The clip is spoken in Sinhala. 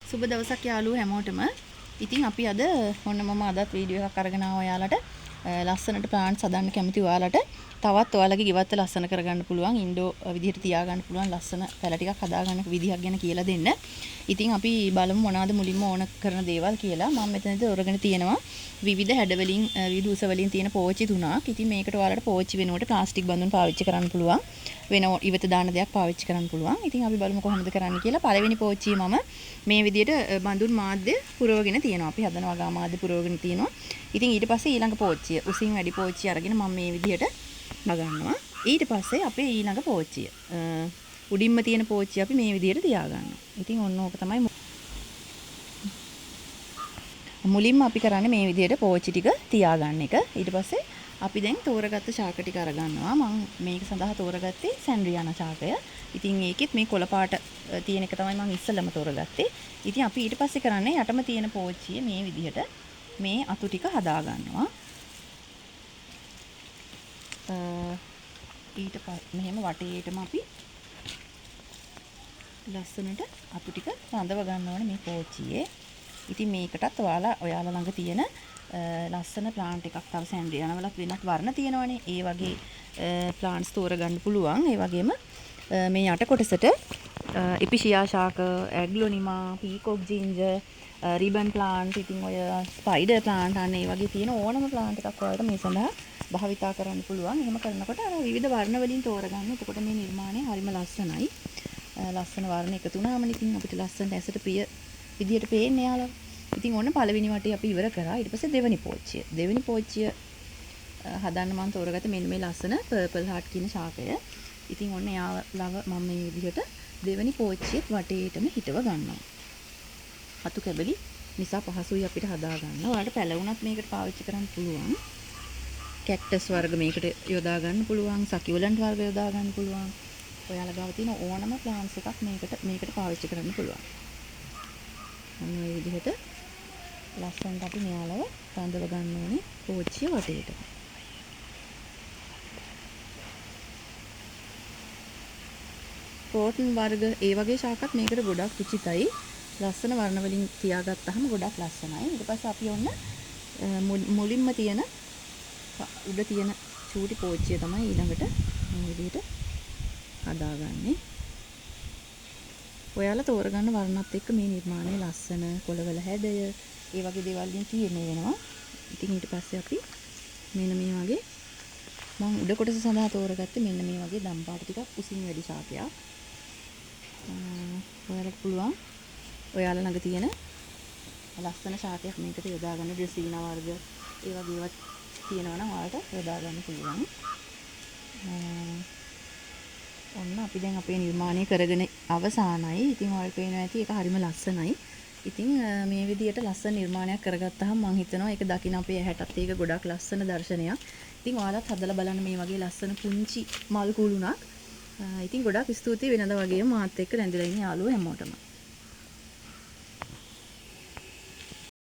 සුබ දවසක් යාළුවෝ හැමෝටම. ඉතින් අපි අද ඔන්න මම අදත් වීඩියෝ එකක් අරගෙන ආවා ඔයාලට. ලස්සනට ප්ලාන්ට්ස් හදන්න කැමති ඔයාලට තවත් ඔයාලගේ ගෙවත්ත ලස්සන කරගන්න පුළුවන්, ඉන්ඩෝ විදිහට තියාගන්න පුළුවන් ලස්සන පැල ටිකක් හදාගන්න විදිහක් ගැන කියලා දෙන්න. ඉතින් අපි බලමු මොනවාද මුලින්ම ඕන කරන දේවල් කියලා. මම මෙතනදී අරගෙන තියෙනවා විවිධ හැඩවලින් විවිධ උස වලින් තියෙන පෝච්චි තුනක්. ඉතින් මේකට ඔයාලට පෝච්චි වෙනුවට ප්ලාස්ටික් බඳුන් පාවිච්චි කරන්න පුළුවන්. වෙන ඉවත දාන දෙයක් පාවිච්චි කරන්න පුළුවන්. ඉතින් අපි බලමු කොහොමද කරන්න කියලා. පළවෙනි පෝච්චිය මම මේ විදිහට බඳුන් මාධ්‍ය පුරවගෙන තියෙනවා. අපි හදන වගා මාධ්‍ය පුරවගෙන තියෙනවා. ඉතින් ඊට පස්සේ ඊළඟ පෝච්චිය උසින් වැඩි පෝච්චිය අරගෙන මම මේ විදිහට ගන්නවා. ඊට පස්සේ අපේ ඊළඟ පෝච්චිය උඩින්ම තියෙන පෝච්චිය අපි මේ විදිහට තියාගන්නවා. ඉතින් ඔන්න ඕක තමයි මුලින්ම අපි කරන්නේ මේ විදිහට පෝච්චි ටික තියාගන්න එක. ඊට පස්සේ අපි දැන් තෝරගත්ත ශාක ටික අරගන්නවා. මම මේක සඳහා තෝරගත්තේ සැන්ඩ්‍රියානා ශාකය. ඉතින් ඒකෙත් මේ කොළ පාට තියෙන එක තමයි මම ඉස්සෙල්ලම තෝරගත්තේ. ඉතින් අපි ඊට පස්සේ කරන්නේ යටම තියෙන පෝච්චිය මේ විදිහට මේ අතු ටික හදා ගන්නවා. ඊට මෙහෙම වටේටම අපි ලස්සනට අතු ටික රඳව ගන්න ඕනේ මේ පෝච්චියේ. ඉතින් මේකටත් ඔයාලා ළඟ තියෙන ලස්සන ප්ලාන්ට් එකක් තව සැන්ඩ්‍රියානා වලත් වෙනත් වර්ණ තියෙනවනේ. ඒ වගේ ප්ලාන්ට්ස් තෝරගන්න පුළුවන්. ඒ වගේම මේ යට කොටසට එපිෂියා ශාක, ඇග්ලොනිමා, පීකොක් ජින්ජර්, රිබන් ප්ලාන්ට්, ඉතින් ඔය ස්පයිඩර් ප්ලාන්ට් අන්න ඒ වගේ තියෙන ඕනම ප්ලාන්ට් එකක් ඔයාලට මේ සඳහා භාවිතා කරන්න පුළුවන්. එහෙම කරනකොට අර විවිධ වර්ණ වලින් තෝරගන්න. එතකොට මේ නිර්මාණය හරිම ලස්සනයි. ලස්සන වර්ණ එකතු වුණාම ඉතින් අපිට ලස්සනට ඇසට ප්‍රිය විදියට පේන්නේ යාළුවා. ඉතින් ඔන්න පළවෙනි වටේ අපි ඉවර කරා. ඊට පස්සේ දෙවෙනි පෝච්චිය. දෙවෙනි පෝච්චිය හදන්න මම තෝරගත්තේ මෙන්න මේ ලස්සන පර්පල් හાર્ට් කියන ශාකය. ඉතින් ඔන්න එයාලව මම මේ විදිහට දෙවෙනි පෝච්චියත් වටේටම හිටව ගන්නවා. අතු කැබලි නිසා පහසුයි අපිට හදා ගන්න. ඔයාලට පැල වුණත් මේකට පාවිච්චි කරන්න පුළුවන්. කැක්ටස් වර්ග මේකට යොදා ගන්න පුළුවන්. සකියුලන්ට් වර්ග යොදා ගන්න පුළුවන්. ඔයාලා ගාව තියෙන ඕනම ප්ලාන්ට්ස් එකක් මේකට පාවිච්චි කරන්න පුළුවන්. ඔන්න ඔය විදිහට ලස්සනට අපි මෙයාලව රඳව ගන්න ඕනේ පෝච්චිය වටේට. කෝටන් වර්ග ඒ වගේ ශාකත් මේකට ගොඩක් උචිතයි. ලස්සන වර්ණ වලින් තියාගත්තාම ගොඩක් ලස්සනයි. ඊට පස්සේ අපි ඔන්න මුලින්ම තියෙන උඩ තියෙන චූටි පෝච්චිය තමයි ඊළඟට මේ විදිහට හදාගන්නේ. ඔයාලා තෝරගන්න වර්ණත් එක්ක මේ නිර්මාණය ලස්සන කොළවල හැඩය ඒ වගේ දේවල් වලින් තීරණය වෙනවා. ඉතින් ඊට පස්සේ අපි මෙන්න මේ වගේ මම උඩ කොටස සඳහා තෝරගත්තේ මෙන්න මේ වගේ දම් පාට ටිකක් උසින් වැඩි ශාකයක්. ඔයාලට පුළුවන් ඔයාලා ළඟ තියෙන ලස්සන ශාකයක් මේකට යොදා ගන්න. ඩ්‍රෙසීනා වර්ග ඒ වගේ ඒවත් තියෙනවා නම් ඔයාලට යොදා ගන්න පුළුවන්. ඔන්න අපි දැන් අපේ නිර්මාණය කරගෙන අවසానයි. ඉතින් ඔයාලට පේනවා ඇති ඒක හරිම ලස්සනයි. ඉතින් මේ විදියට ලස්සන නිර්මාණයක් කරගත්තාම මං හිතනවා ඒක දකින්න අපේ ඇහැටත් ඒක ගොඩක් ලස්සන දර්ශනයක්. ඉතින් ඔයාලත් හදලා බලන්න මේ වගේ ලස්සන පුංචි මල් කුළුණක්. ඉතින් ගොඩක් ස්තුතියි වෙනදා වගේම මාත් එක්ක රැඳිලා ඉන්න යාළුවෝ හැමෝටම.